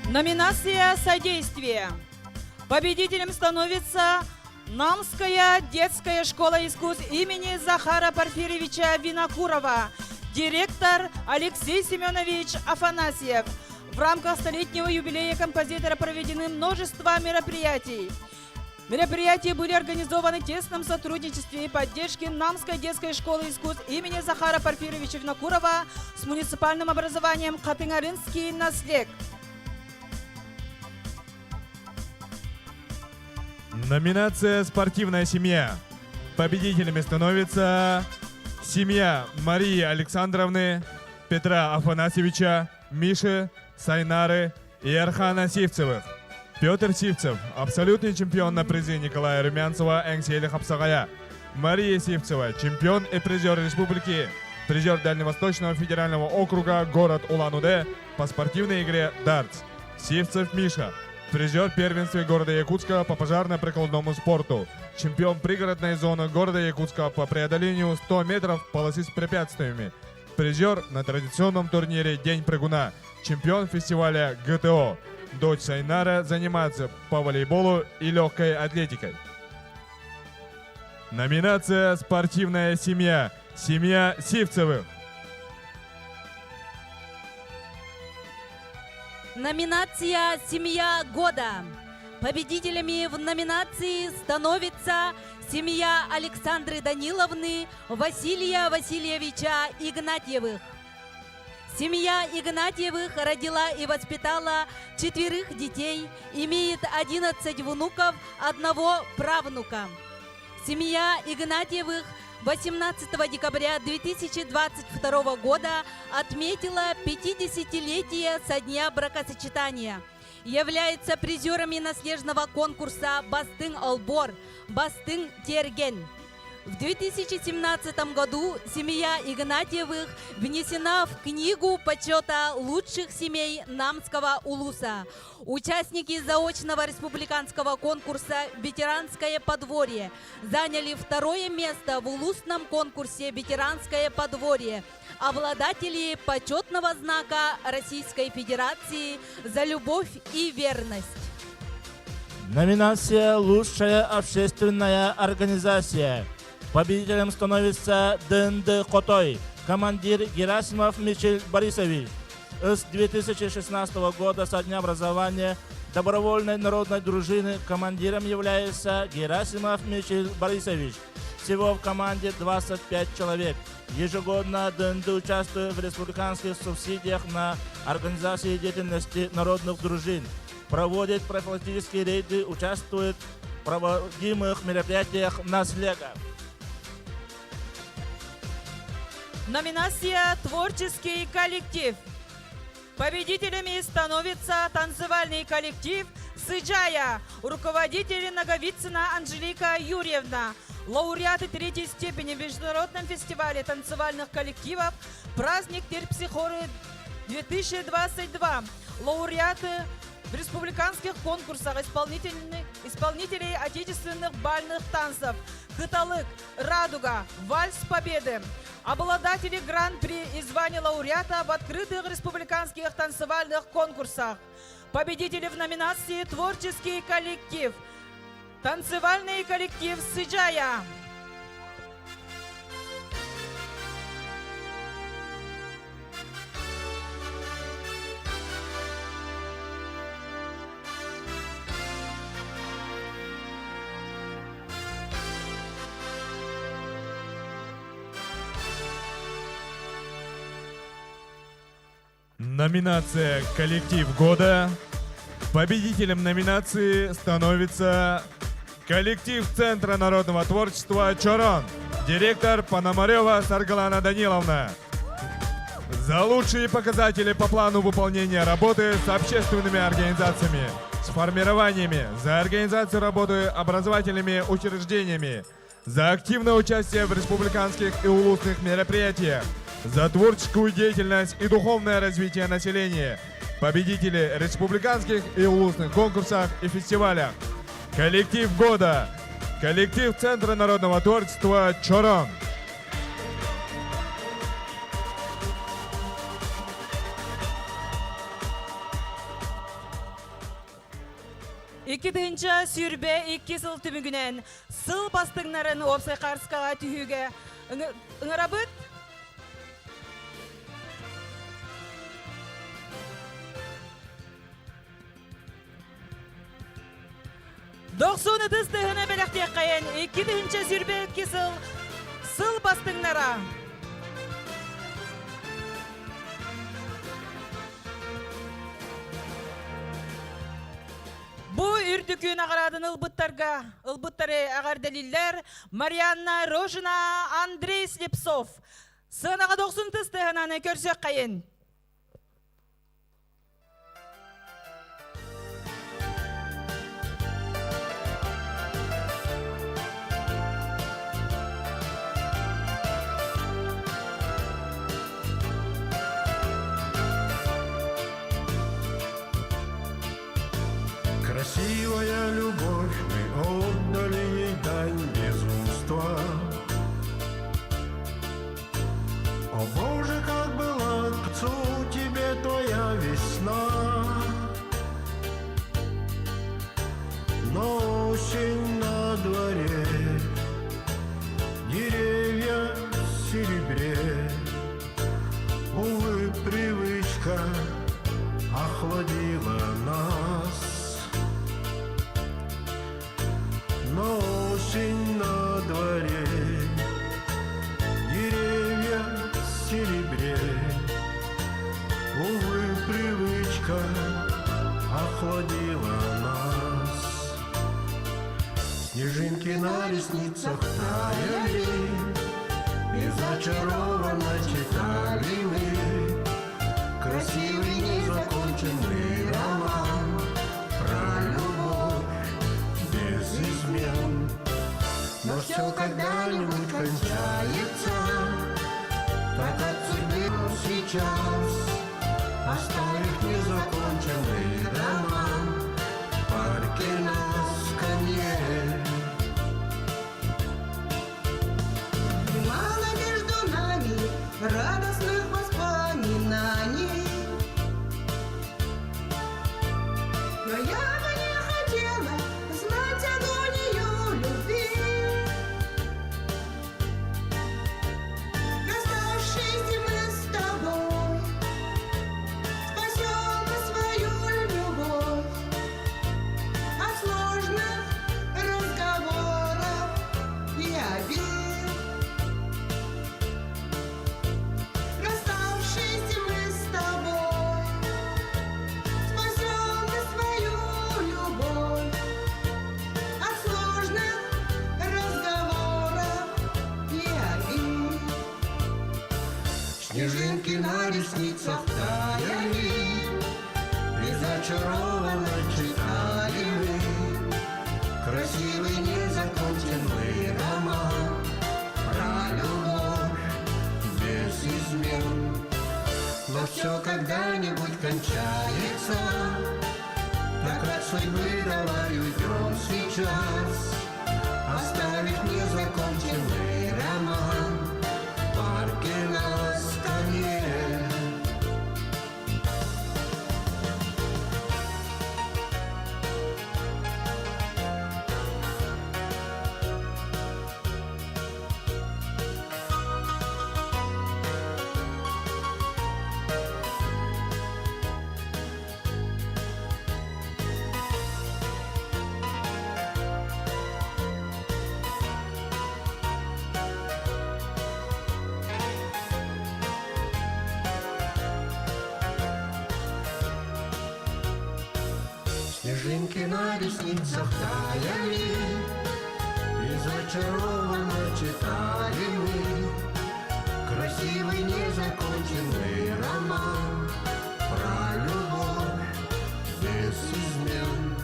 Номинация «Содействие». Победителем становится Намская детская школа искусств имени Захара Порфирьевича Винокурова, директор Алексей Семенович Афанасьев. В рамках столетнего юбилея композитора проведены множество мероприятий. Мероприятия были организованы в тесном сотрудничестве и поддержке Намской детской школы искусств имени Захара Порфирьевича Винокурова с муниципальным образованием Хатынгарынский наслег. Номинация «Спортивная семья». Победителями становится семья Марии Александровны, Петра Афанасьевича, Миши, Сайнары и Архана Сивцевых. Петр Сивцев – абсолютный чемпион на призы Николая Румянцева Эҥсиэли хапсаҕайа. Мария Сивцева – чемпион и призер республики, призер Дальневосточного федерального округа город Улан-Удэ по спортивной игре «Дартс». Сивцев Миша – призер первенства города Якутска по пожарно-прикладному спорту, чемпион пригородной зоны города Якутска по преодолению 100 метров полосы с препятствиями, призер на традиционном турнире «День прыгуна», чемпион фестиваля ГТО. Дочь Сайнара занимается по волейболу и легкой атлетикой. Номинация «Спортивная семья». Семья Сивцевых. Номинация «Семья года». Победителями в номинации становится семья Александры Даниловны Василия Васильевича Игнатьевых. Семья Игнатьевых родила и воспитала четверых детей, имеет 11 внуков, одного правнука. Семья Игнатьевых 18 декабря 2022 года отметила 50-летие со дня бракосочетания. Является призерами наслежного конкурса «Бастыҥ олбуор», «Бастыҥ тиэргэн». В 2017 году семья Игнатьевых внесена в книгу почета лучших семей Намского улуса. Участники заочного республиканского конкурса «Ветеранское подворье» заняли второе место в улусном конкурсе «Ветеранское подворье», обладатели почетного знака Российской Федерации за любовь и верность. Номинация «Лучшая общественная организация». Победителем становится ДНД Хотой, командир Герасимов Мичель Борисович. С 2016 года со дня образования добровольной народной дружины командиром является Герасимов Михаил Борисович. Всего в команде 25 человек. Ежегодно ДНД участвует в республиканских субсидиях на организацию деятельности народных дружин. Проводит профилактические рейды, участвует в проводимых мероприятиях наслега. Номинация «Творческий коллектив». Победителями становится танцевальный коллектив «Сыджая», руководитель Наговицына Анжелика Юрьевна, лауреаты третьей степени в Международном фестивале танцевальных коллективов «Праздник Терпсихоры 2022», лауреаты в республиканских конкурсах исполнителей отечественных бальных танцев «Кыталык», «Радуга», «Вальс Победы», обладатели гран-при и звания лауреата в открытых республиканских танцевальных конкурсах, победители в номинации «Творческий коллектив», танцевальный коллектив «Сыджая». Номинация «Коллектив года». Победителем номинации становится коллектив Центра народного творчества «Чорон». Директор Пономарева Саргалана Даниловна. За лучшие показатели по плану выполнения работы с общественными организациями, с формированиями, за организацию работы образовательными учреждениями, за активное участие в республиканских и улусных мероприятиях, за творческую деятельность и духовное развитие населения, победители республиканских и улусных конкурсах и фестивалях. Коллектив года. Коллектив Центра народного творчества «Чорон». 2022 сыл түмүгүнэн сыл бастыҥнарын уопсай хаартыскаҕа түһүүгэ ыҥырабыт. Дохсун ытыс тыһына бэлэхтиэххэйэн 2022 сыл сыл бастыҥнара. Бу үрдүкү наҕарааданы ылбыттарга ылбыттары эҕэрдэлииллэр Марианна Рожина, Андрей Слепцов. Сыанаҕа дохсун тыс тыһананы көрсүөххэйин. Красивая любовь, мы отдали ей дань безумства. О боже, как была к отцу тебе твоя весна. Но осень на дворе, деревья в серебре. Увы, привычка охладила нас. Но осень на дворе, деревья в серебре. Увы, привычка охладила нас. Снежинки на ресницах таяли, И зачарованно читали мы Красивый незаконченный роман Про любовь без измен. Но все когда-нибудь кончается, Так от судьбы сейчас, Оставив незаконченный роман В парке на скамье. И мало между нами радостных воспоминаний. Но я бы не хотела знать агонию любви. Расставшись мы с тобой, спасем свою любовь. Снежинки на ресницах таяли, И зачарованно читали мы Красивый незаконченный роман Про любовь без измен. Но все когда-нибудь кончается, Так от судьбы давай уйдем сейчас, Оставив незаконченный роман В парке на скамье. Снежинки на ресницах таяли, И зачарованно читали мы Красивый незаконченный роман Про любовь без измен.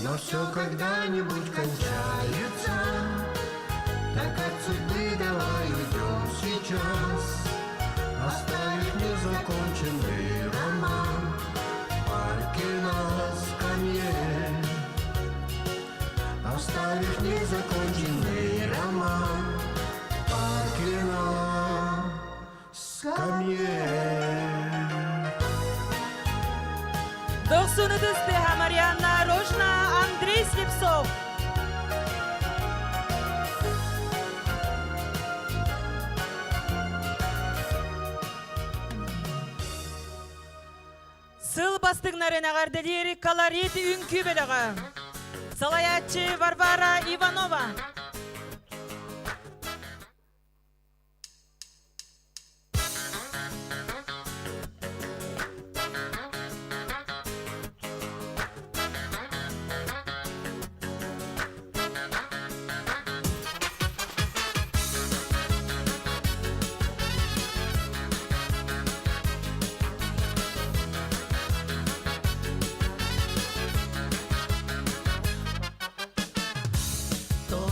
Но все когда-нибудь кончается, Так от судьбы давай уйдем сейчас, Оставив незаконченный роман В парке на скамье. Оставив незаконченный роман В парке на скамье. Дохсун ытыстыха Марианна Рожна, Андрей Слепцов. Сыл бастыҥнарын эҕэрдэлиир Колорит үҥкүү бөлөҕө. Салайааччы Варвара Иванова. То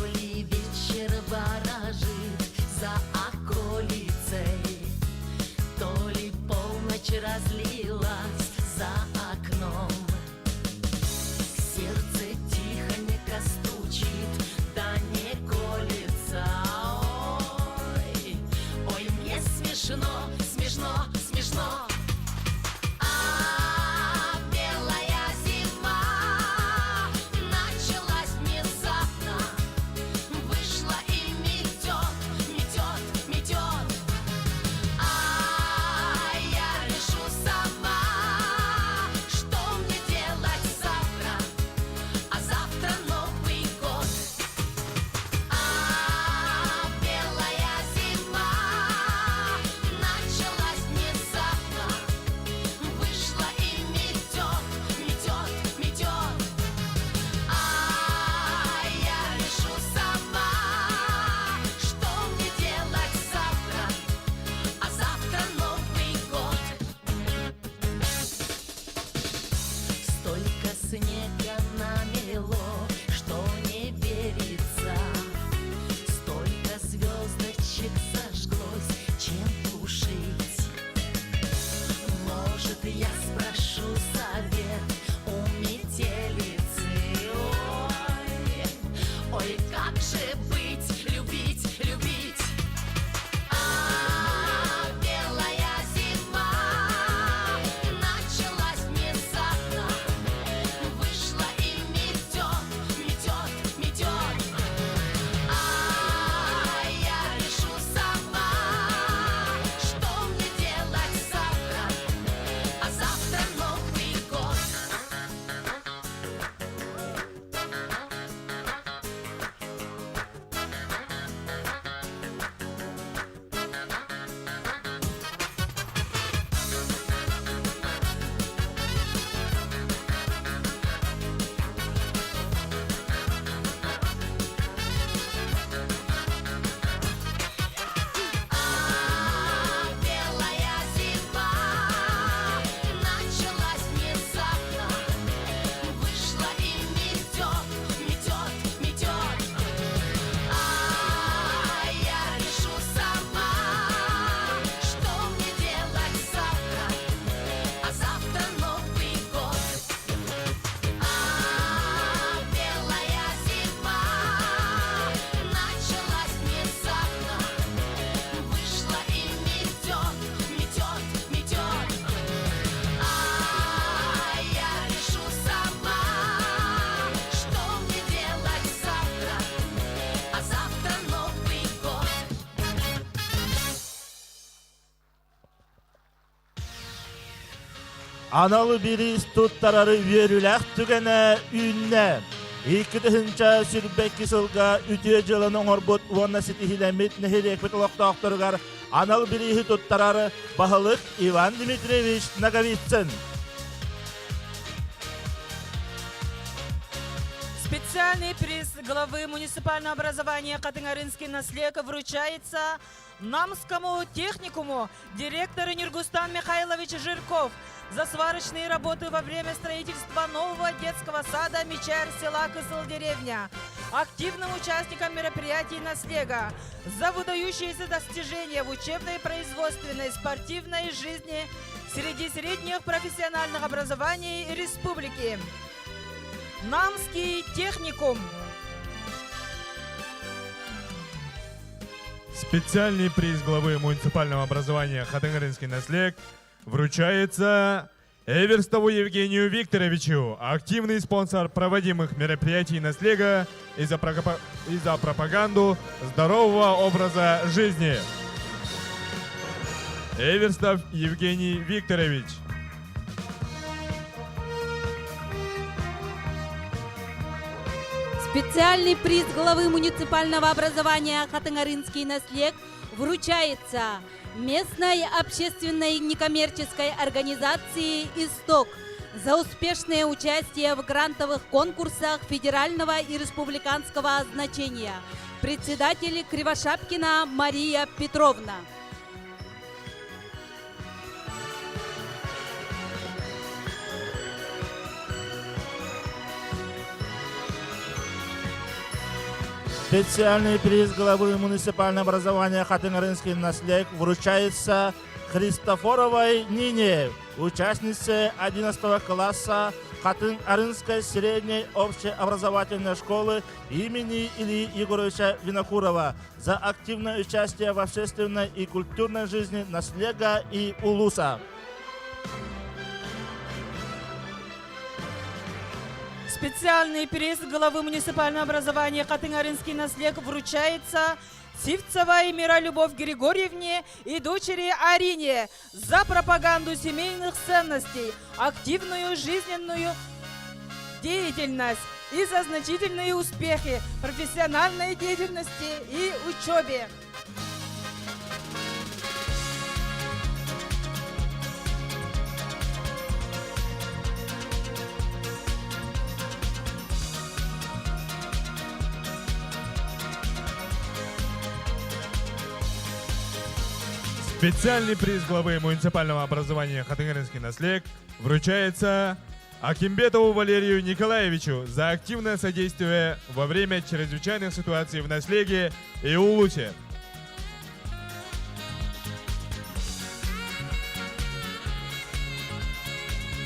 Анал бириис туттарары үөрүүлээх түгэнэ үүннэ. 2022 сылга үтүө дьыаланы оҥорбут уонна ситиһиилэммит нэһилиэкпит олохтоохторугар анал бирииһи туттарар баһылык Иван Дмитриевич Ноговицын. Специальный приз главы муниципального образования Хатыҥ-Арыынский наслег вручается Намскому техникуму директору Нюргустан Михайлович Жирков за сварочные работы во время строительства нового детского сада Мичар села Кысыл-деревня, активным участникам мероприятий «Наслега», за выдающиеся достижения в учебной, производственной, спортивной жизни среди средних профессиональных образований республики. Намский техникум. Специальный приз главы муниципального образования Хатыҥ-Арыынский наслег вручается Эверстову Евгению Викторовичу, активный спонсор проводимых мероприятий наслега и за, и за пропаганду здорового образа жизни. Эверстов Евгений Викторович. Специальный приз главы муниципального образования Хатыҥ-Арыынский наслег вручается местной общественной некоммерческой организации «Исток» за успешное участие в грантовых конкурсах федерального и республиканского значения. Председатель Кривошапкина Мария Петровна. Специальный приз главы муниципального образования Хатыҥ-Арыынский наслег вручается Христофоровой Нине, участнице 11 класса Хатыҥ-Арыынской средней общеобразовательной школы имени Ильи Егоровича Винокурова за активное участие в общественной и культурной жизни наслега и улуса. Специальный приз главы муниципального образования Хатыҥ-Арыынский наслег вручается Сивцевой Миролюбовь Григорьевне и дочери Арине за пропаганду семейных ценностей, активную жизненную деятельность и за значительные успехи в профессиональной деятельности и учебе. Специальный приз главы муниципального образования Хатыҥ-Арыынский наслег вручается Акимбетову Валерию Николаевичу за активное содействие во время чрезвычайных ситуаций в наслеге и Улусе.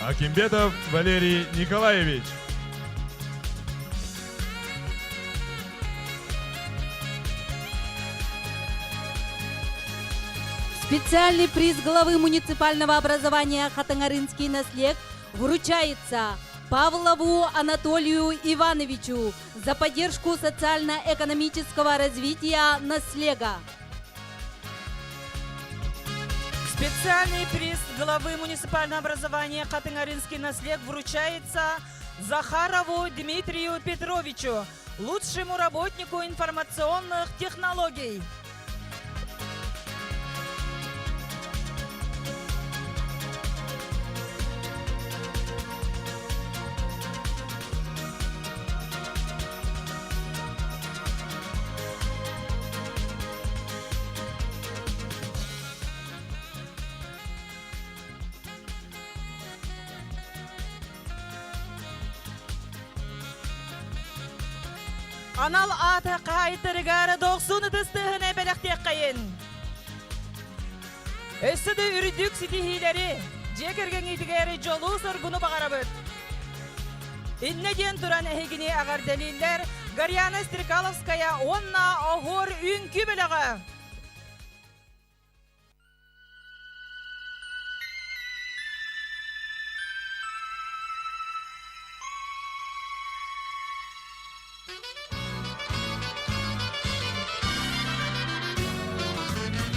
Акимбетов Валерий Николаевич. Специальный приз главы муниципального образования Хатыҥ-Арыынский наслег вручается Павлову Анатолию Ивановичу за поддержку социально-экономического развития наслега. Специальный приз главы муниципального образования Хатыҥ-Арыынский наслег вручается Захарову Дмитрию Петровичу, лучшему работнику информационных технологий. Анал аата хаһаайыттарыгар дохсун ытыс тыаһын бэлэхтиэххэйин. Өссө да үрдүк ситиһиилэри, дьиэ кэргэҥҥитигэр дьолу-соргуну баҕарабыт. Иннэ диэн туран эһигини эҕэрдэлииллэр Гарьяна Стрекаловская уонна Оһуор үҥкүү бөлөҕө.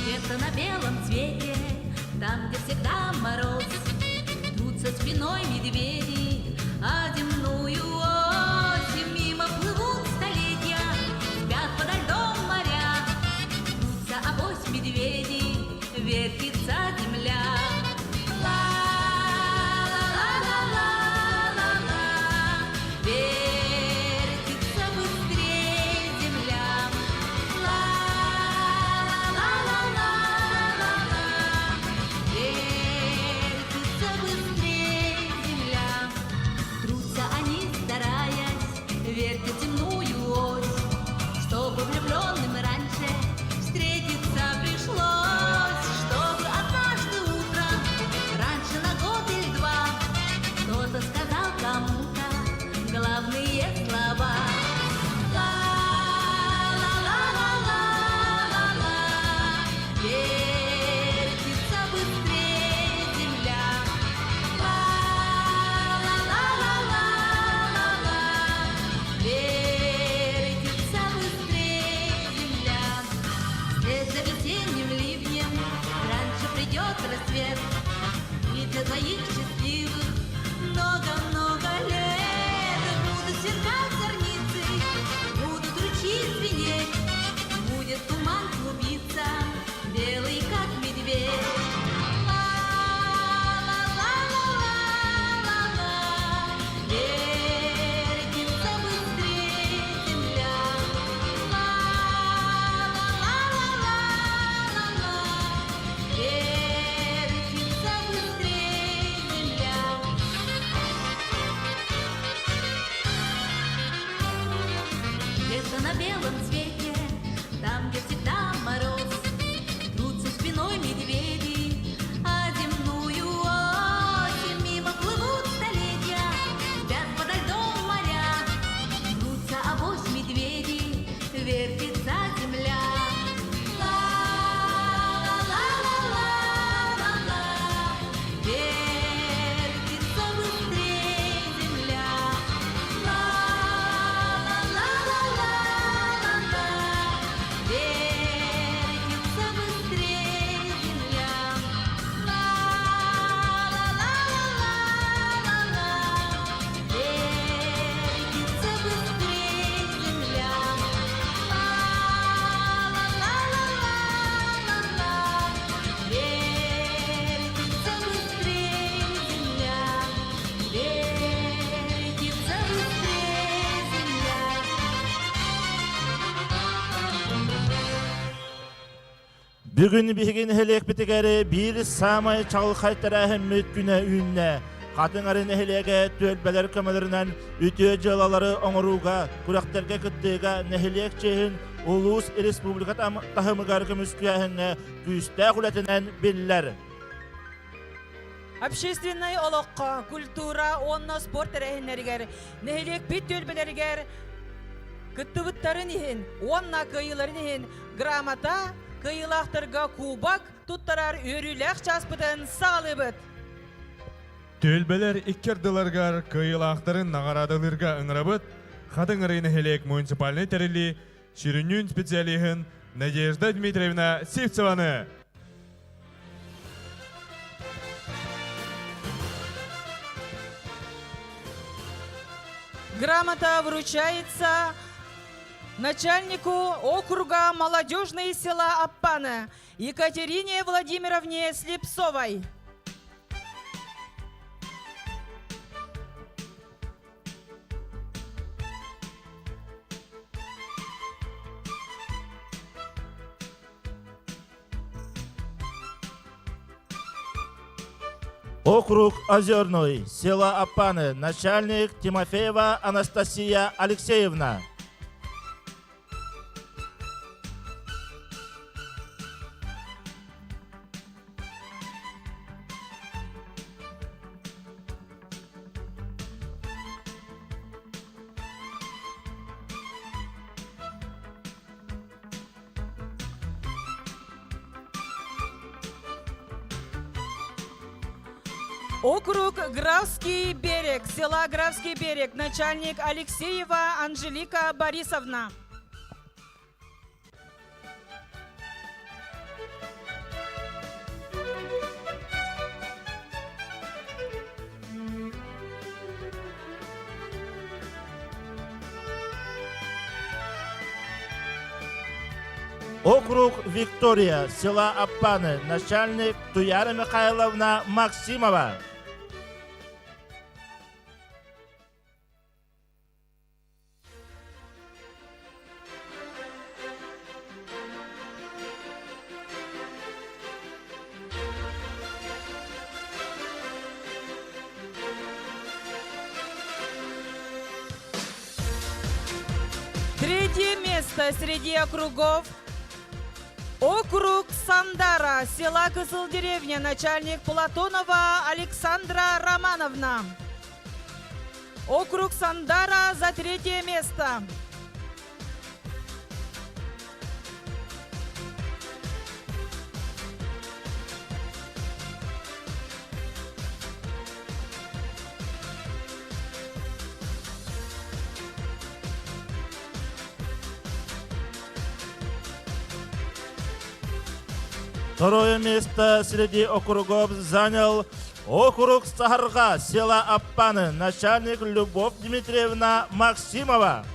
Где-то на белом цвете, там, где всегда мороз, Трутся цветы. своих счастливых много-много лет. Будут сверкать зорницы, будут ручьи звенеть, будет туман клубиться, белый как медведь. Ла-ла-ла-ла-ла-ла, вертится быстрее земля. Ла-ла-ла-ла-ла-ла, вертится быстрее земля. Где-то на белом свете, там, где всегда мороз, трутся спиной медведи, а земную осень мимо плывут столетия, спят подо льдом моря, трутся авось медведи, вертится земля. Ла-ла-ла-ла-ла-ла, вертится быстрее земля. Ла-ла-ла-ла-ла-ла, вертится быстрее земля. Ла-ла-ла-ла-ла-ла, вертится быстрее земля. Ла-ла-ла-ла-ла-ла, вертится быстрее земля. Вертится быстрее земля. Бүгүн биһиги нэһилиэкпитигэр биир саамай чаҕылхай тэрээһиммит күнэ үүннэ. Хатыҥ Арыы нэһилиэгэ түөлбэлэр көмөлөрүнэн үтүө дьыалалары оҥорууга, күрэхтэргэ кыттыыга нэһилиэк чиэһин улуус республика таһымыгар көмүскээһиҥҥэ күүстээх үлэтинэн биллэр. Общественнай олоххо, культура уонна спорт тэрээһиннэригэр, нэһилиэкпит түөлбэлэригэр кыттыбыттарын иһин уонна кыайыыларын иһин грамота, кыайыылаахтарга кубок туттарар үөрүүлээх чааспытын саҕалыыбыт. Түөлбэлэр икки ардыларыгар кыайыылаахтарын наҕараадалыырга ыҥырабыт Хатыҥ Арыы нэһилиэк муниципальнай тэриллии сүрүннүүн специалиһын Надежда Дмитриевна Сивцеваны. Грамота вручается начальнику округа Молодежные села Аппаны Екатерине Владимировне Слепцовой. Округ Озерный, село Апаны, начальник Тимофеева Анастасия Алексеевна. Округ Графский берег, села Графский берег, начальник Алексеева Анжелика Борисовна. Округ Виктория, села Аппаны, начальник Туяра Михайловна Максимова. Третье место среди округов Округ Сандара, села Кызыл-Деревня, начальник Платонова Александра Романовна. Округ Сандара за третье место. Второе место среди округов занял Округ Саһарга, села Аппаны, начальник Любовь Дмитриевна Максимова.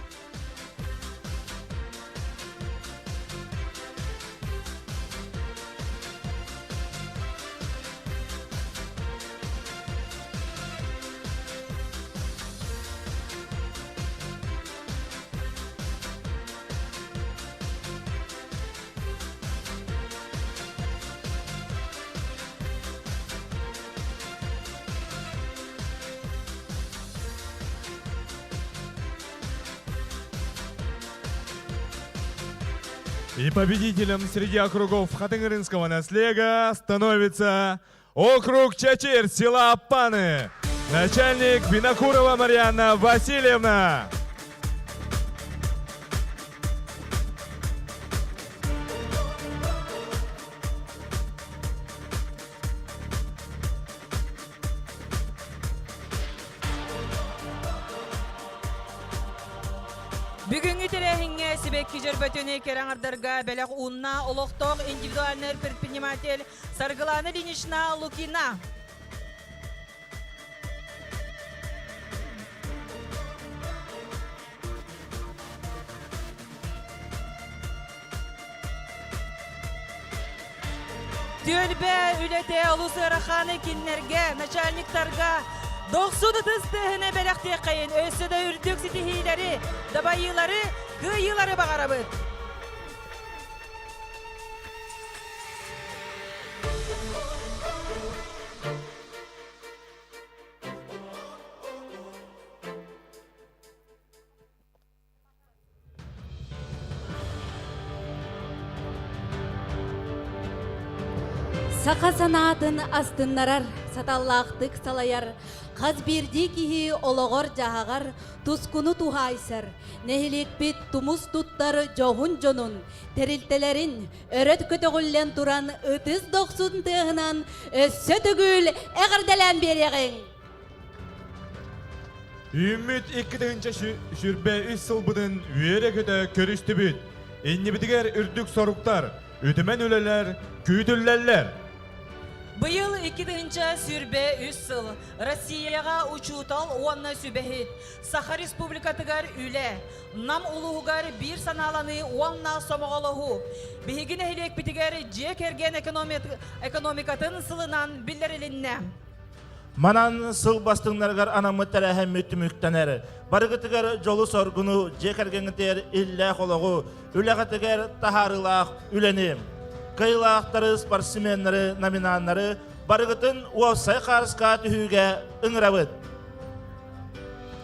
И победителем среди округов Хатынгырынского наслега становится округ Чачир села Аппаны. Начальник Винокурова Марьяна Васильевна. Бүгүҥҥү тэрээһиҥҥэ сибэкки дьөрбөтүн кэрэ аҥардарга бэлэх уунна олохтоох индивидуальный предприниматель Саргылана Ильинична Лукина. Түөлбэ үлэтэ олус ыарахан кинилэргэ, начальниктарга дохсун ытыс тыаһыны бэлэхтиэххэйин, өссө да үрдүк ситиһиилэри, дабайыылары, кыайыылары баҕарабыт! Саха санаатын астыннарар, саталлаахтык салайар, хас биирдии киһи олоҕор-дьаһаҕар тускуну туһаайсар, нэһилиэкпит тумус туттар дьоһун дьонун, тэрилтэлэрин өрө көтөҕүллэн туран ытыс дохсун тыаһынан өссө төгүл эҕэрдэлээн биэриэҕиҥ! Үүммүт 2023 сылбытын үөрэ-көтө көрүстүбүт. Иннибитигэр үрдүк соруктар, үтүмэн үлэлэр күүтүллэллэр. Быйыл 2023 сыл Россияҕа учуутал уонна сүбэһит, Саха Республикатыгар үлэ, Нам улууһугар биир санааланыы уонна сомоҕолоһуу. Биһиги нэһилиэкпитигэр дьиэ кэргэн экономикатын сылынан биллэрилиннэ. Манан сыл бастыҥнарыгар анаммыт тэрээһиммит түмүктэнэр. Барыгытыгар дьолу-соргуну, дьиэ кэргэҥҥитигэр иллээх олоҕу, үлэҕитигэр таһаарыылаах үлэни,